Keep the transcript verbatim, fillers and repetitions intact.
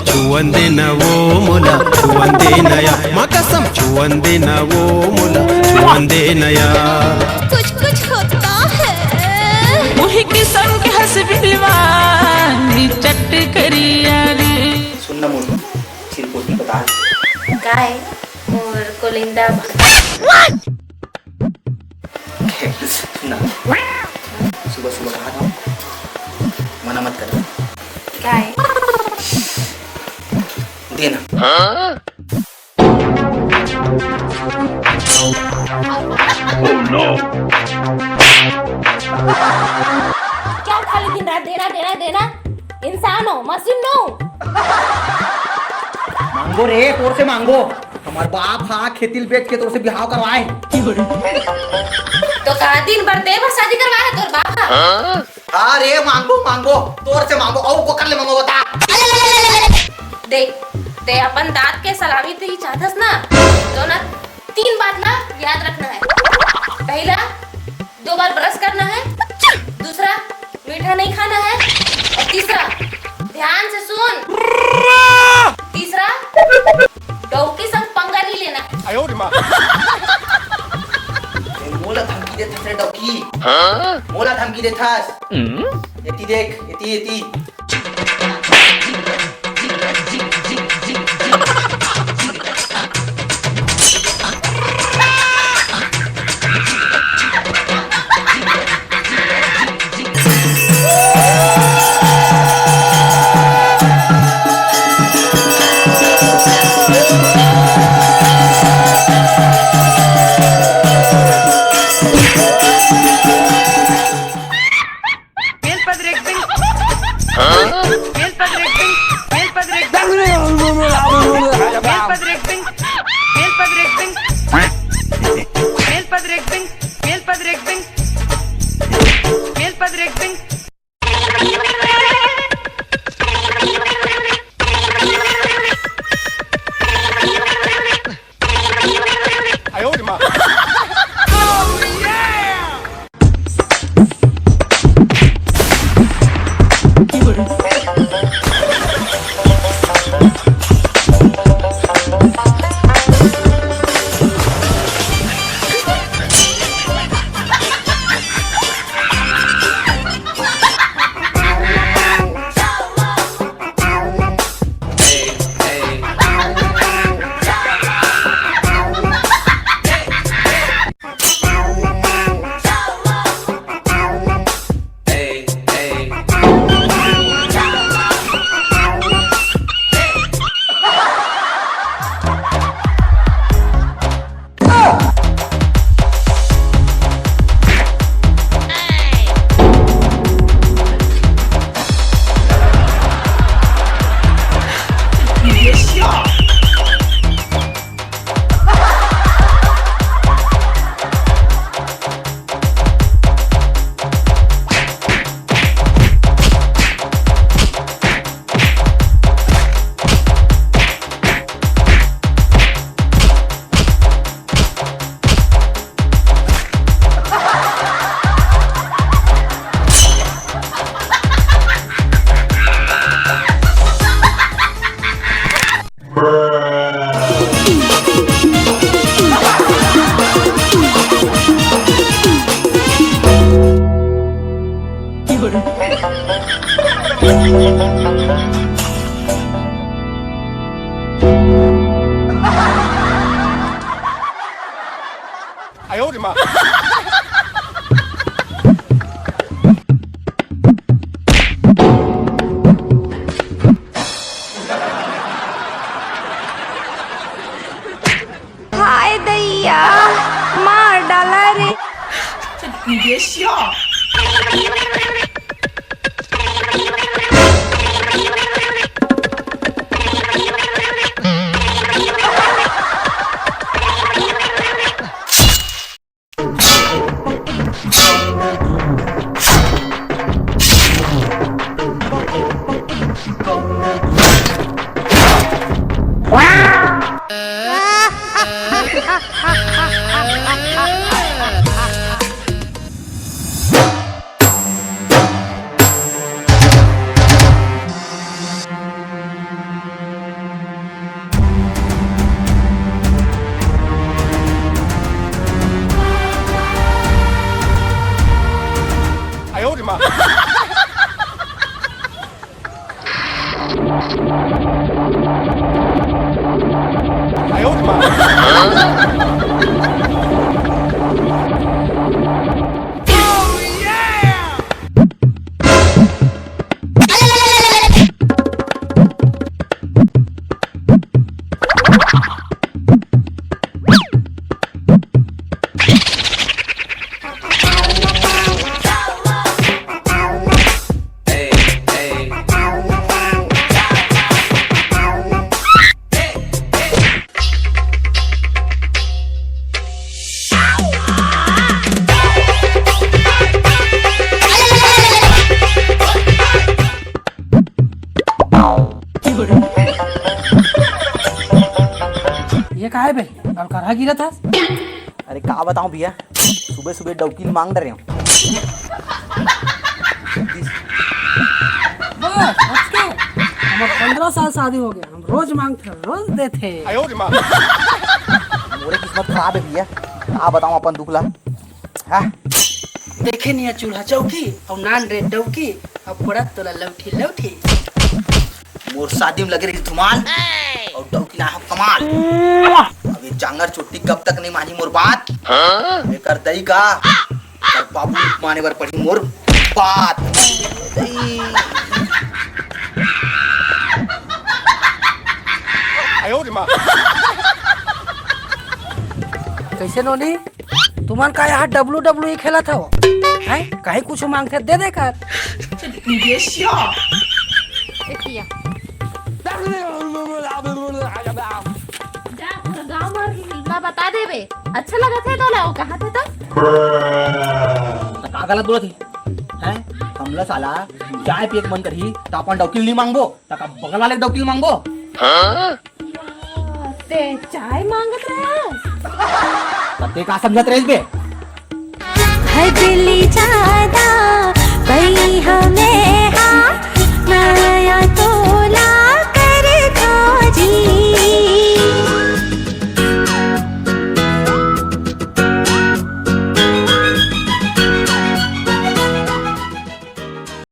छुअन देना वो मोला, छुअन देना या, माँ कसम, छुअन देना वो मोला, छुअन देना या। कुछ कुछ होता है। उही किसम के हस बिलवा, नी चट करिया रे। सुन ना मोर चिरपोटी पताल। काय? मोर कोलिंदा। सुन ना, सुबह सुबह कहा था, मना मत कर। काय? देना। क्या खाली दिन रात देना, देना, देना? इंसान हो, मशीन नो। मांगो रे, तोर से मांगो। हमार बाप हा खेती ल बेच के तोर से बिहाव करवाए। तो का दिन भर दे भर शादी करवाए है तोर बाप हा? हाँ रे, मांगो, मांगो, तोर से मांगो, अउ कोकर ले मांगो, बता। देख, ते अपन दांत के सलामी ते ही चाहतस ना, तो ना तीन बात ना याद रखना है। पहला, दो बार ब्रश करना है। दूसरा, मीठा नहीं खाना है। और तीसरा, ध्यान से सुन। तीसरा, डौकी संग पंगा नहीं लेना है। आयो रे माँ। ए, मोला धमकी देथस रे डौकी। हाँ? मोला धमकी देथस। हम्म? एती देख, एती, एती। हाय दैया, मार डाला रे। ये का हे बे? अउ करहा गिरत हस? अरे का बताऊं भैया, सुबह सुबह डौकी ल मांग डरे हंव। बस, बस के। हमर पंद्रह साल शादी हो गया, हम रोज मांगथे, रोज देथे। मोरे किस्मत खराब हे भैया, का बताऊं अपन दुख ला। हाँ? देखे नइ हे चूल्हा चौकी अउ नान रे डौकी, अब पड़त तोला लौठी लौठी। मोर शादी में लगे रही धुमाल अउ डौकी ला हे कमाल। अब ये जांगर चोटी कब तक नइ मानी मोर बात? एकर दई का, एकर बाबू माने बर पड़ी मोर बात। दई। कैसे नोनी? तुमन का यहाँ डब्ल्यू डब्ल्यू ई खेलत हव? हैं? कहीं कुछ मांगथे दे दे कर। ए पिया। जा, पूरा गांव भर ला बता देबे। अच्छा लगत हे तोला, वो कहा थे तो? त का गलत बोलत हे? हैं? हमला साला चाय पिए के मन करही, त अपन डौकी ल नइ मांगबो, त का बगल वाले के डौकी ल मांगबो? ते चाय मांगत रहे? त ते का समझत रहिस बे? हद ले ज्यादा भई हमें